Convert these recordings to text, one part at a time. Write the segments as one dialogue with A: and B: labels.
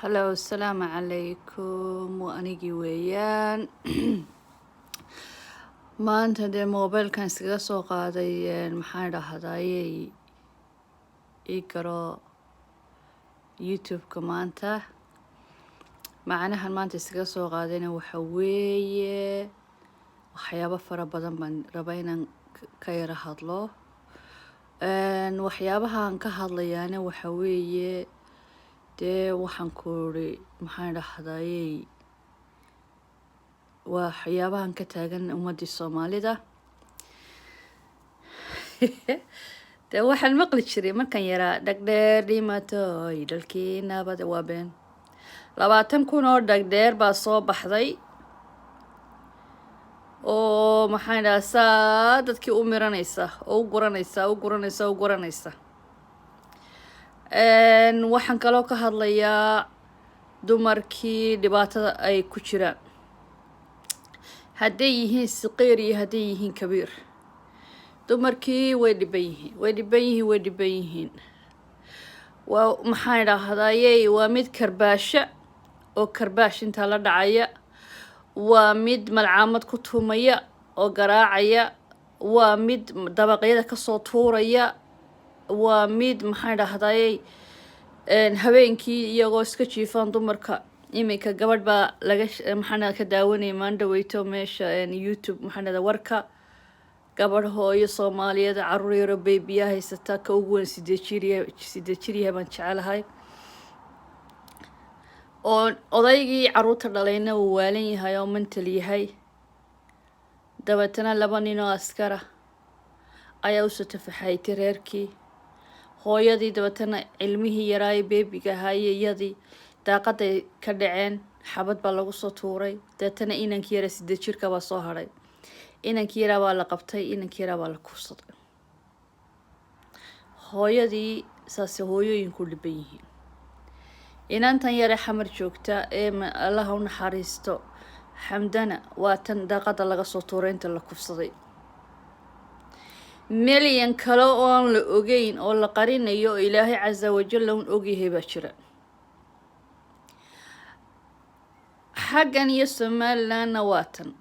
A: Hello, asalaamu calaykum. Waa anigii weeyaan. Maanta dee mobilkan iskaga soo qaaday, maxaan dhahdayey, ii garo YouTube-ka. Maanta macnahan maanta iskaga soo qaadayna waxa weeye waxyaabo fara badan baan raba inaan ka yara hadlo. Waxyaabahan ka hadlayaana waxa weeye, dee waxaan ku uri, maxaan dhahdayey, waxyaabahan ka taagan ummadii Soomaalida. Dee waxaan maqli jiray markaan yaraa, "Dhagdheer dhimatoy dhalkii nabad." Waa been. 20,000 oo dhagdheer baa soo baxday oo, maxaan dhahaa, saa dadkii u miranaysa oo u guranaysa, u guranaysa, u guranaysa. Waxaan kaloo ka hadlayaa dumarkii dhibaatada ay ku jiraan, hadday yihiin siqiir iyo hadday yihiin kabiir. Dumarkii way dhiban yihiin, way dhiban yihiin, way dhiban yihiin. Waa, maxaan idhaahdayey, waa mid karbaasha oo karbaash intaa la dhacaya, waa mid malcaamad ku tumaya oo garaacaya, waa mid dabaqyada kasoo tuuraya, waa mid, maxaan idhahdayey, habeenkii iyagoo iska jiifaan dumarka. Iminka gabadh baa laga, maxaan, ka daawanaya maandhaweyto meesha YouTube, maxaan dhahda, warka gabadh hooyo Soomaaliyeed, caruur yaro baby-ya haysata, ka ugu weyn 8 jir yahay, 8 jir yahay baan jecelahay, oo odaygii caruurta dhalayna uu waalan yahay oo mental yahay. Dabeetana laba nin oo askara ayaa usoo tafaxaytay reerkii hooyadii. Dabeetana ilmihii yaraaye baby-ga ahaaye iyadii daaqaday ka dhaceen, xabad baa lagu soo tuuray. Dabeetana inankii yara 8 jirka baa soo hadhay. Inankii yaraa baa la qabtay, inankii yaraa baa la kufsaday. Hooyadii saase hooyooyinku dhiban yihiin. Inantan yare Xamar joogta ee Allaha u naxariisto Xamdana, waa tan daaqada laga soo tuuray inta la kufsaday. Milyan kale oo aan la ogeyn oo la qarinayo oo Ilaahay casa wajalla un ogyahay baa jira. Xaggan iyo Somalilandna waa tan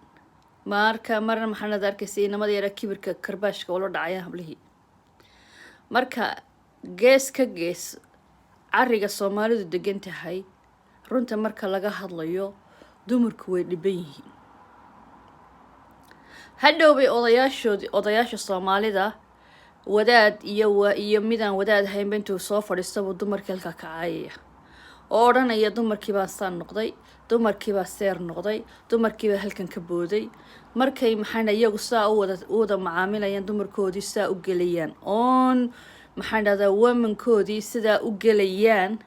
A: marka marna maxaanad arkaysa inamada yaraa kibirka karbaashka ula dhacayaan hablihii. Marka gees ka gees cariga Soomaalidu degan tahay, runta marka laga hadlayo, dumarku way dhiban yihiin. Hadhow bay odayaashoodi, odayaasha Soomaalida, wadaad iyo iyo midaan wadaad ahaynba, intuu soo fadhiistabuu dumarkii halkaa ka caayaya oo odhanaya, "Dumarkii baa saan noqday, dumarkii baa seer noqday, dumarkii baa halkan ka booday." Markay, maxaan, iyagu saa u wada macaamilayaan dumarkoodii, saa u gelayaan oon, maxaan dhahdaa, womankoodii sidaa u gelayaan,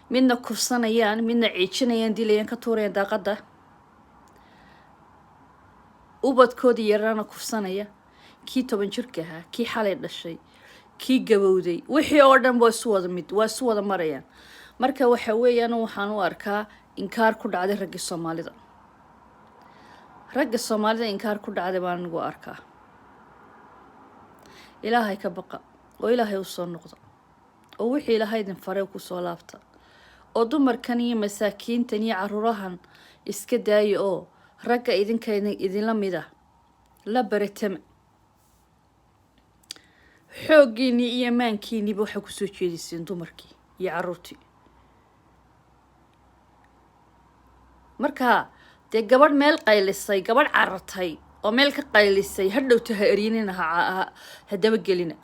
A: midna kufsanayaan, midna ciijinayaan, dilayaan, ka tuurayaan daaqadda, ubadkoodii yarana kufsanaya, kii 10 jirka ahaa, kii xalay dhashay, kii gabowday, wixii oo dhan waa isu wada mid, waa isu wada marayaan. Marka waxa weeyaan, waxaan u arkaa inkaar ku dhacday raggii Soomaalida. Ragga Soomaalida inkaar ku dhacday baan anigu arkaa. Ilaahay ka baqa oo Ilaahay u soo noqda oo wixii Ilaahay idin faray kusoo laabta, oo dumarkan iyo masaakiintan iyo caruurahan iska daaya, oo ragga idinka idinla mida la baratama. Xooggiinii iyo maankiiniiba waxaa kusoo jeediseen dumarkii iyo caruurtii. Marka dee gabadh meel qaylisay, gabadh carartay oo meel ka qaylisay, hadhowta ha eryinina, ha dabagelina.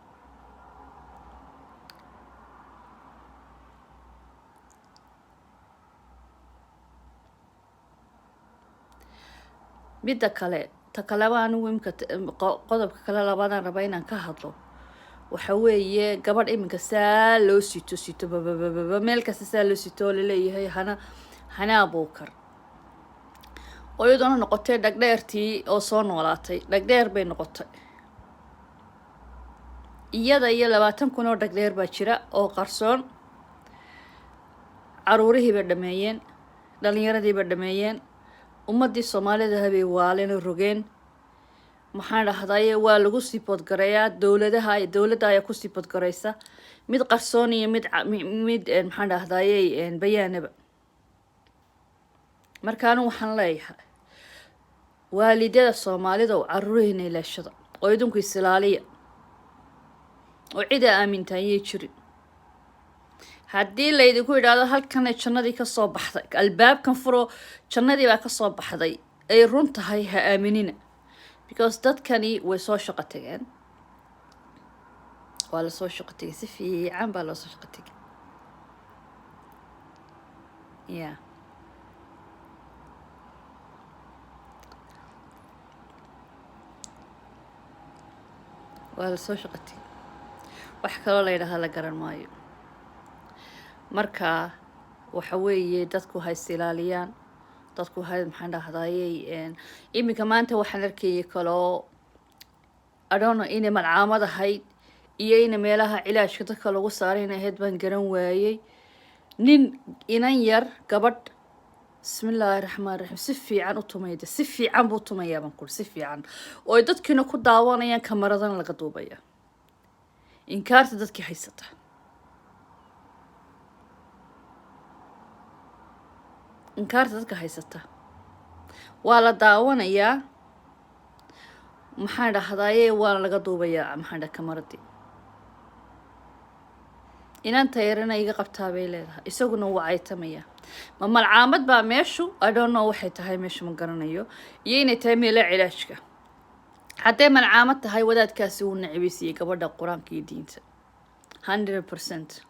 A: Midda kale, ta kaleba, anigu imika qodobka kale labaadaan raba inaan ka hadlo waxa weeye gabadh iminka saa loo sito sito, babababa, meel kasta saa loo sito oo laleeyahay Hana, Hana Abuukar, oo iyadoona noqotay dhagdheertii oo soo noolaatay. Dhagdheer bay noqotay iyada iyo 20,000 oo dhagdheer baa jira oo qarsoon. Caruurihii bay dhameeyeen, dhalinyaradii bay dhameeyeen, ummadii Soomaalida habay waaleen oo rogeen. Maxaan dhahdaye, waa lagu sii podgareeyaa dowladaha, dowladda ayaa kusii podgareysa, mid qarsoon iyo mid, maxaan dhahdaye, bayaanaba. Marka anigu waxaan leeyahay waalidada Soomaalida oo caruurihiina ilaashada, oo idinku isilaaliya, oo cida aamintaan yay jirin. Haddii laydinku yidhaahdo halkanay jannadii kasoo baxday, albaabkan furo, jannadii baa kasoo baxday, ay run tahay, ha aaminina, because dadkani way soo shaqo tageen, waa lasoo shaqo tegay, si fiican baa loo soo shaqo tegay. Ya, waa lasoo shaqo tegay, wax kaloo la yidhahda la garan maayo. Marka waxa weeye, dadku ha is ilaaliyaan, dadku ha, maxaan dhahdayey, iminka maanta waxaan arkayay kaloo adhono inay malcaamad ahayd iyo ina meelaha cilaajka dadka lagu saaray inay ahayd baan garan waayey. Nin inan yar, gabadh, bismillaahi raxmaan raxiim, si fiican u tumayda, si fiican buu tumayaa baan kuri, si fiican oo ay dadkiina ku daawanayaan, kamaradana laga duubaya. Inkaarta dadkii haysata, inkaarta dadka haysata, waa la daawanayaa, maxaan dhahdaye, waana laga duubayaa, maxaan dhaha, kamaradii. Inanta yarana iga qabtaa bay leedahay, isaguna wuu caytamaya. Ma malcaamad baa meeshu? I don't know waxay tahay meeshu, ma garanayo, iyo inay tahay meela cilaajka. Hadday malcaamad tahay, wadaadkaasi wuu nacibaysiiyey gabadha Qur-aanka iyo diinta, 100%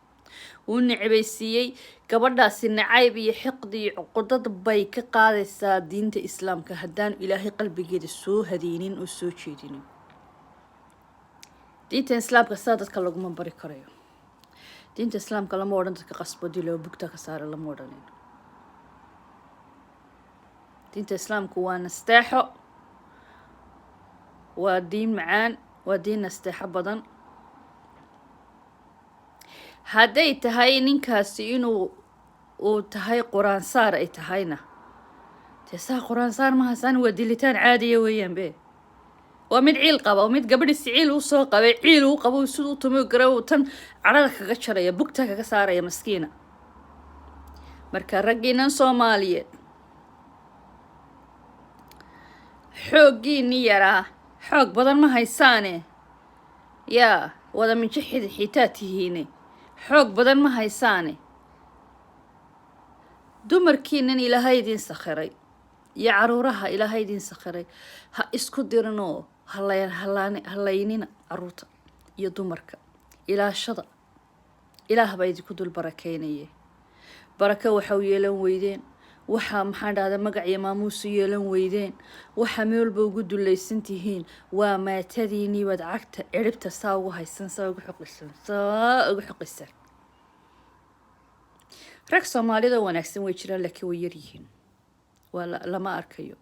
A: wuu nacibaysiiyey gabadhaasi. Nacayb iyo xiqdi iyo cuqudad bay ka qaadaysaa diinta Islaamka haddaanu Ilaahay qalbigeeda soo hadeynin oo soo jeedinin. Diinta Islaamka sidaa dadka laguma bari karayo. Diinta Islaamka lama odhan dadka qasbo, dilo, bugta ka saara, lama odhanin. Diinta Islaamku waa nasteexo, waa diin macaan, waa diin nasteexo badan. Hadday tahay ninkaasi inuu uu tahay Qur-aan saar ay tahayna, dee saa Qur-aan saar ma haysaan, waa dilitaan caadiya weeyaan be. Waa mid ciil qaba, oo mid gabadhiisi ciil uu soo qabay, ciil uu qabo, siduu u tumay gara, tan cadhada kaga jaraya, bugta kaga saaraya, maskiina. Marka raggiinan Soomaaliyeed, xooggiini yaraa, xoog badan ma haysaane, yaa wada minjo xitaa tihiine, xoog badan ma haysaane, dumarkiinan Ilaahay idiin sakhiray iyo caruuraha Ilaahay idiin sakhiray ha isku dirinoo halaynina caruurta iyo dumarka. Ilaashada, Ilaah baa idinku dul barakeynaye. Barako waxa u yeelan weydeen, waxaa, maxaan dhahdaa, magac iyo maamuusu yeelan weydeen, waxaa meel walba ugu dulaysan tihiin waa maatadiinii baad cagta ciribta saa ugu haysan, saa ugu xoqisan, saa ugu xoqisan. Rag Soomaalida wanaagsan way jiraan, laakiin way yaryihiin, waa lama arkayo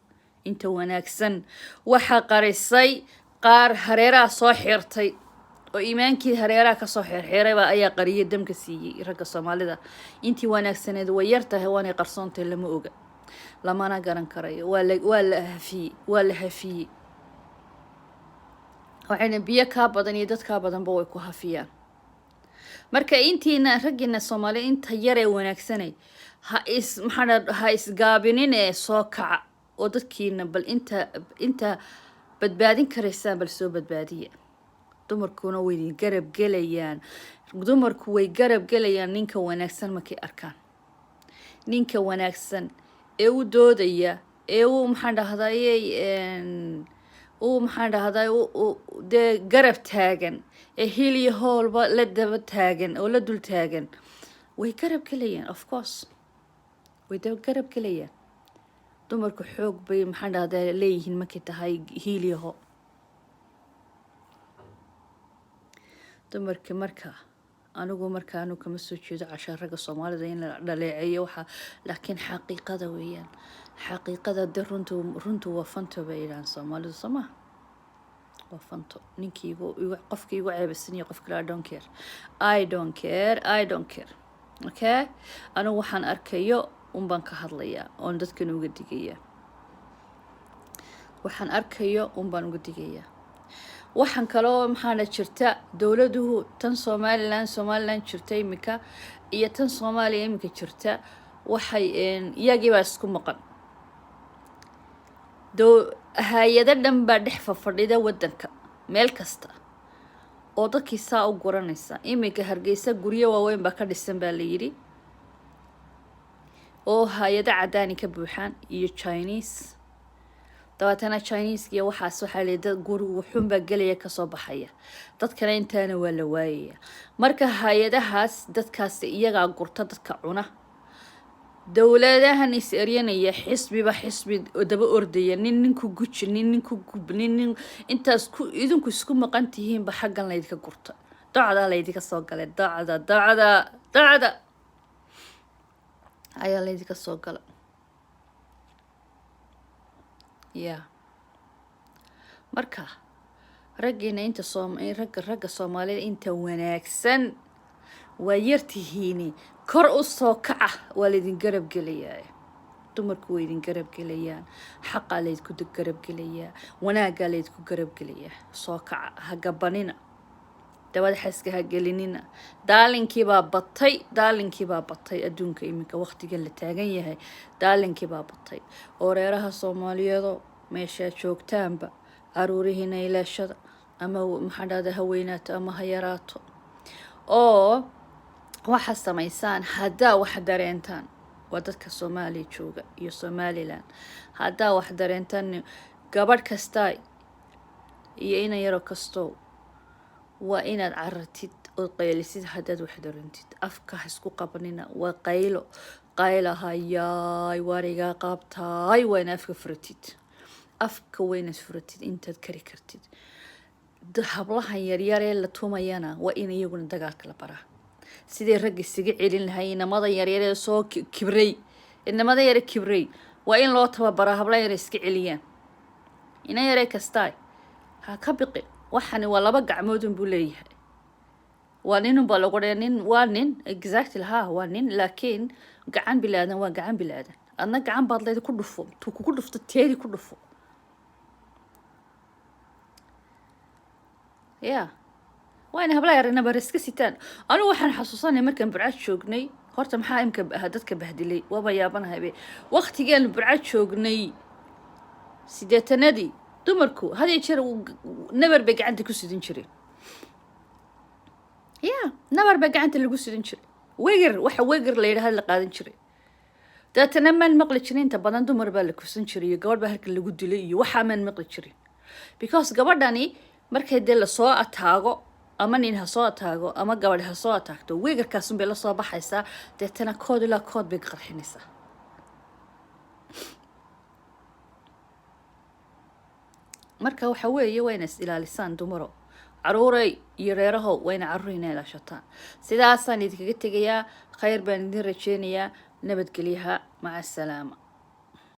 A: inta wanaagsan. Waxaa qarisay qaar hareeraha soo xirtay oo iimaankii hareeraha kasoo xeerxeeraybaa ayaa qariyay, damka siiyey. Ragga Soomaalida intii wanaagsaneed way yar tahay, waanay qarsoontahay, lama oga, lamana garan karayo. Waa la hafiyey, waa la hafiyey. Waxayna biyo kaa badan iyo dad kaa badanba way ku hafiyaan. Marka intiina raggiina Soomaaliya, inta yar ee wanaagsanay, ha is, maxaa, ha isgaabinin ee soo kaca, oo dadkiina bal inta badbaadin karaysaan bal soo badbaadiya. Dumarkuna way idin garab gelayaan, dumarku way garab gelayaan ninka wanaagsan markay arkaan, ninka wanaagsan ee u doodaya, ee u, maxaan dhahdayey, u, maxaan dhahday, dee garab taagan, ee hil iyo hoolba la daba taagan oo la dul taagan, way garab gelayaan. Of course way garab gelayaan. Dumarku xoog bay, maxaan dhahdaa, leeyihiin markay tahay hiil iyo ho dumarka. Marka anigu, marka anigu kama soo jeedo cashaa ragga Soomaalida in la dhaleeceeyo waxa, laakiin xaqiiqada weeyaan, xaqiiqada de runtu waa fanto bay yidhahaan Soomaalidu, soo maha? Waa fanto. Ninkii igu qofkii igu ceebaysan iyo qof kale, I don't care, I don't care, I don't care. Okay, anigu waxaan arkayo unbaan ka hadlayaa oon dadkan uga digayaa. Waxaan arkayo unbaan uga digayaa. Waxaan kaloo, maxaana jirta, dowladuhu tan Somaliland jirta iminka iyo tan Soomaaliya iminka jirta, waxay iyagiibaa isku maqan. Doo hay-ado dhan baa dhex fafadhida waddanka meel kasta oo dadkii saa u guranaysa. Iminka Hargeysa guryo waaweyn baa ka dhisan baa la yidhi, oo hay-ado cadaani ka buuxaan iyo Chinese. Dabeetana Chineska iyo waxaas waxaa la dad gurigu wuxuunbaa gelaya, kasoo baxaya, dadkana intaana waa la waayaya. Marka hay-adahaas dadkaasi iyagaa gurta dadka cuna. Dowladahan is eryanaya, xisbiba xisbi daba ordaya, nin ninku guji, nin ninku gub, nin nin intaas ku idinku isku maqan tihiinba xaggan laydinka gurta, docdaa laydinka soo galay, docda, docda, docda ayaa laydinka soo gala ya. Marka raggiina inta soom ragga Soomaalida inta wanaagsan waa yartihiini, kor u soo kaca, waa laydin garab gelayaa. Dumarku way idin garab gelayaan, xaqaa laydinku garab gelayaa, wanaaggaa laydinku garab gelayaa. Soo kaca, ha gabanina, dabada xaska ha gelinina. Daalinkiibaa batay, daalinkiibaa batay adduunka iminka waqtigan la taagan yahay, daalinkiibaa batay. Oo reeraha Soomaaliyeedo meeshaa joogtaanba, caruurihiina ilaashada, ama maxaa dhahda, ha weynaato ama ha yaraato, oo waxaa samaysaan haddaa wax dareentaan. Waa dadka Soomaaliya jooga iyo Somaliland. Haddaa wax dareentaan, gabadh kastaa iyo inan yaro kastow, waa inaad carartid ood qaylisid haddaad wax dareentid. Afka ha isku qabanina, waa qaylo, qayla hayaay, waarigaa qaabtaay. Waa ina afka furatid, afka waa inaad furatid intaad kari kartid. Hablahan yaryaree la tumayana waa in iyaguna dagaalka la baraa, sidai ragga isaga celin lahay. Inamada yaryaree soo kibray, inamada yare kibray, waa in loo tababaraa hablaha yare iska celiyaan. Ina yaree kastaay, ha ka biqi. Waxani waa laba gacmoodun buu leeyahay. Waa ninun baa lagu dhaya, nin waa nin, exactly, ha, waa nin, laakiin gacan bilaadan waa gacan bilaadan. Adna gacan baad leeda, ku dhufo. Tuu kugu dhufto, teedi ku dhufo ya. Waa ina hablaha yar nabar iska sitaan. Anigu waxaan xasuusanay markaan Burcad joognay. Horta maxaa imka dadka bahdilay? Waaba yaabanahay. Waqtigaan Burcad joognay, 80-adii, dumarku had iyo jeer nabar bay gacanta ku sidan jireen ya, nabar baa gacanta lagu sidan jiray. Weger, waxa weger la yidhahda la qaadan jiray. Dabeetana maan maqli jirin inta badan dumar baa la kufsan jiray iyo gabadh baa halkan lagu dilay iyo waxaa maan maqli jirin, because gabadhani markay dee lasoo ataago, ama nin ha soo ataago ama gabadh ha soo ataagto, wegerkaasun bay lasoo baxaysaa. Deetana kood ilaa kood bay qarxinaysaa. Marka waxa weeye, waa ina is ilaalisaan dumaro, caruuray iyo reerahow, waa ina carruur ina ilaashataan. Sidaasaan idinkaga tegayaa. Khayr baan idin rajeynayaa. Nabadgelyaha, maca asalaama.